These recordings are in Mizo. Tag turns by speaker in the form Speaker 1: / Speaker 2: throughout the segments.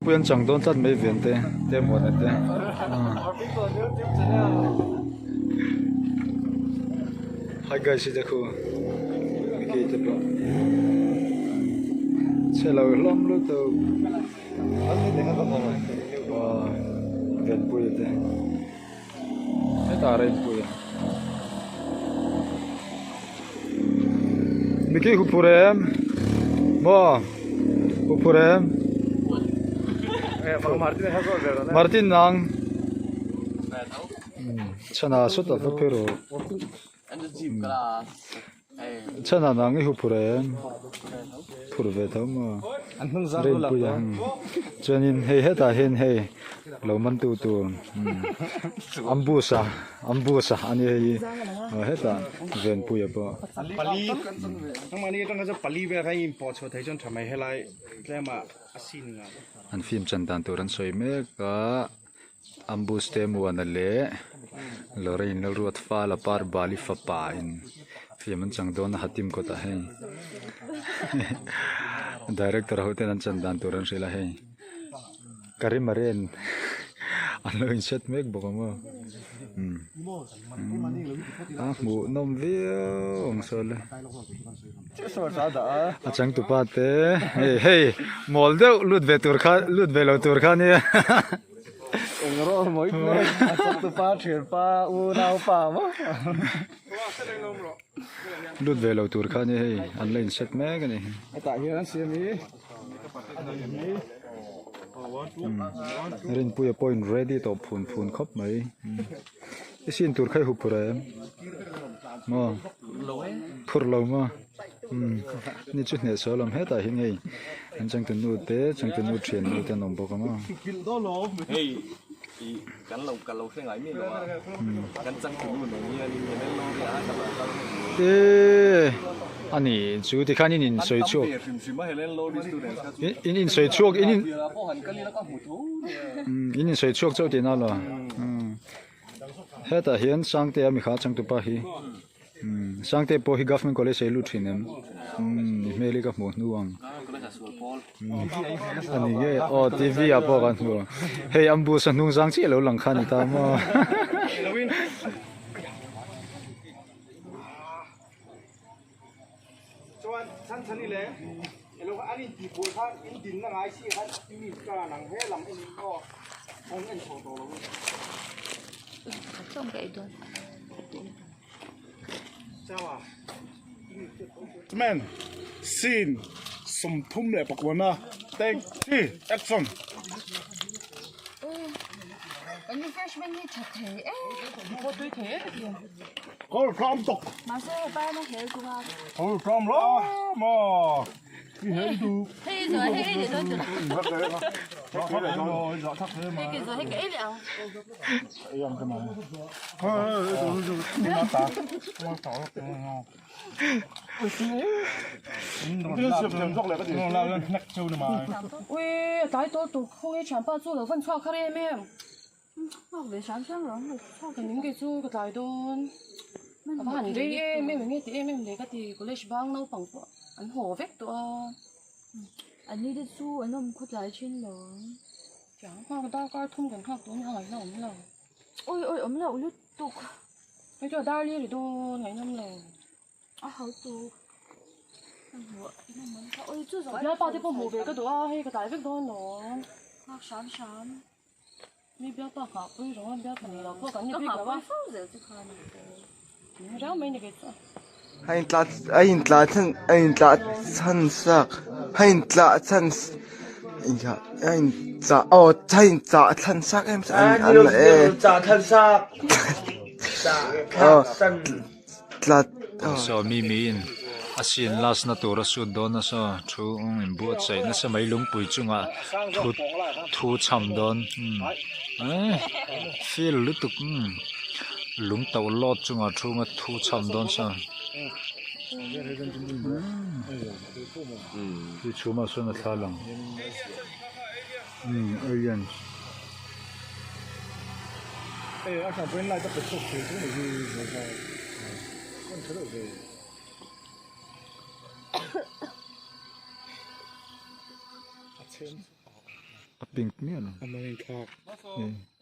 Speaker 1: Pui an chang dawn tlat mai ven te te muana te hi guys hi te khu mickey te pawh chhe lo hlawm lutuk aw venpuia te hetah reinpuia mickey huphur em maw huphur em martin nang chhana sawtah va phei rawh Chhan ah nang i hu phur em? Phur ve tho maw? Rinpui a chuanin hei hetah hian hei lo man tu tur ambush a ambush a ani hei hi aw hetah Venpuia pawh.
Speaker 2: Pali nangmahni atanga chuan pali vel kha in pawh chhuah thei chuan tha mai helai tlema a sin ngah.
Speaker 1: An film chan dan tur an sawi mek a. Ambush te muana leh Lorraine Lalruat fala par Bali fapa in fiam an chang dawn a Hatim kawtah hei director ho ten an chan dan tur an hrilh a hei Karimaren an lo in set mek bawk ang aw umm a hmuh nawm viau ang saw le a changtupa te hei hei mawl deuh lut ve tur kha lut ve lo tur kha ania.
Speaker 2: Eng rawh mawi mai a changtupa thianpa unaupa maw.
Speaker 1: Lut ve lo tur kha ania hei an la in set mek ani.
Speaker 2: Hetah hian an siam i.
Speaker 1: Rinpuia pawh in ready tawh phun phun khawp mai. I sin tur kha i hup phur em? Maw? Phur lo maw? Umm ni chu hneh sawi lam hetah hian hei an changtu nu te changtu nu thian nu te an awm bawk a maw? Eee ani chu tikhan in insawi chhuak in insawi chhuak in in in insawi chhuak chauh tihna lo hetah hian Sangtea mi kha changtupa hi Sangtea pawh hi government college a i lut thin em i hmel hi ka hmuh hnu ang ani nge aw tv ah pawh kan hmu hei ambush a hnung zang chiah lo lang kha a ni ta maw.
Speaker 2: Chuan chhan chhan i le elo an in tih buai khan in din na ngai si khan in in kar ang he lam en in aw kawng en chho tawh lo in.
Speaker 3: Man scene 34 take 3 action.
Speaker 4: Kan refreshment hi tha thei em.
Speaker 5: Pawh tui thei em em.
Speaker 3: Kawr tlawm tuk.
Speaker 4: Mahse he pa na hel kum a.
Speaker 3: Kawr tlawm lo maw. I hel du.
Speaker 4: Hei zo hei ei leh dawn tur.
Speaker 3: Hei
Speaker 4: ke zo hei ka ei leh ang.
Speaker 3: Ei ang ka mai.
Speaker 5: Ui a tlai tawh tuk khawnge thianpa chu lo van chhuak har em em.
Speaker 4: Nghak ve hram hram rawh ang chhuak.
Speaker 5: Ka ning kei chu ka tlai dawn. A va han rei em em enge ti em em le ka ti college bang naupang pawh an haw vek tawh a.
Speaker 4: An ni te chu an awm khaw tlai thin lo.
Speaker 5: Tiang nghak darkar thum kan nghak tawh a nia ngaihna awm lo.
Speaker 4: Ui ui awm loh lutuk.
Speaker 5: Hei chu a dar li ri dawn ngaihnawm lo.
Speaker 4: A ho tu. Ui chu zawh.
Speaker 5: Bialpa te pawh hmuh ve ka duh a hei ka tlai vek dawn lo.
Speaker 4: Nghak hram hram.
Speaker 5: Mi bialpa nghah pui rawh a bialpa nei lo pawh kan ni bik lo a.
Speaker 4: Ka nghah pui fo zel chu khan.
Speaker 5: Min rau mai ni kei chu.
Speaker 6: A in tla a in tla chhan a in tla chhan sak a in tla chhan a in chah aw a in chah thlan sak em an an la e aw tla
Speaker 1: saw mi miin a sin last na tur a sut dawn a saw thu in buatsaih nasa mai lungpui chungah thu thu cham dawn umm feel lutuk umm. Lung tauh lawt chungah chhunga thu chham dawn sa. Hi chhumah sawn a thla lang. Umm aliens. A pink miah lo.
Speaker 2: A man in thlak.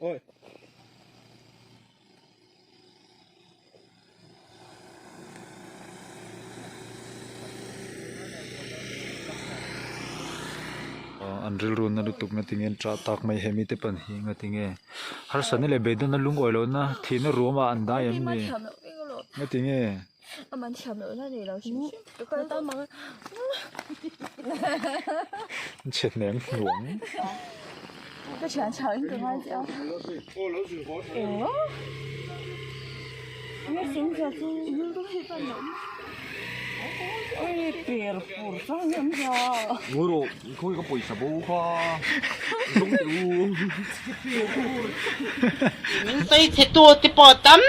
Speaker 2: Oi.
Speaker 1: An rilru na lutuk nga tinge an ṭah tak mai he mite pan hi nga tinge harsatna leh beidawnna lungawi lohna thihna ruamah an dai em ni nga tinge. Chhe hnem hnuang.
Speaker 7: Min sawi chhe tu te pawh tam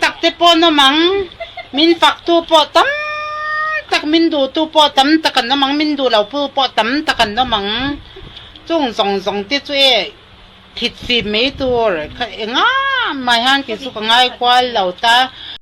Speaker 7: tak te pawh an awm ang, min fak tu pawh tam tak, min duh tu pawh tam tak an awm ang, min duh lo tu pawh tam tak an awm ang. Chung zawng zawng te chu e thit fim mai tur kha enga mah hian kei chu ka ngai kual lo ta.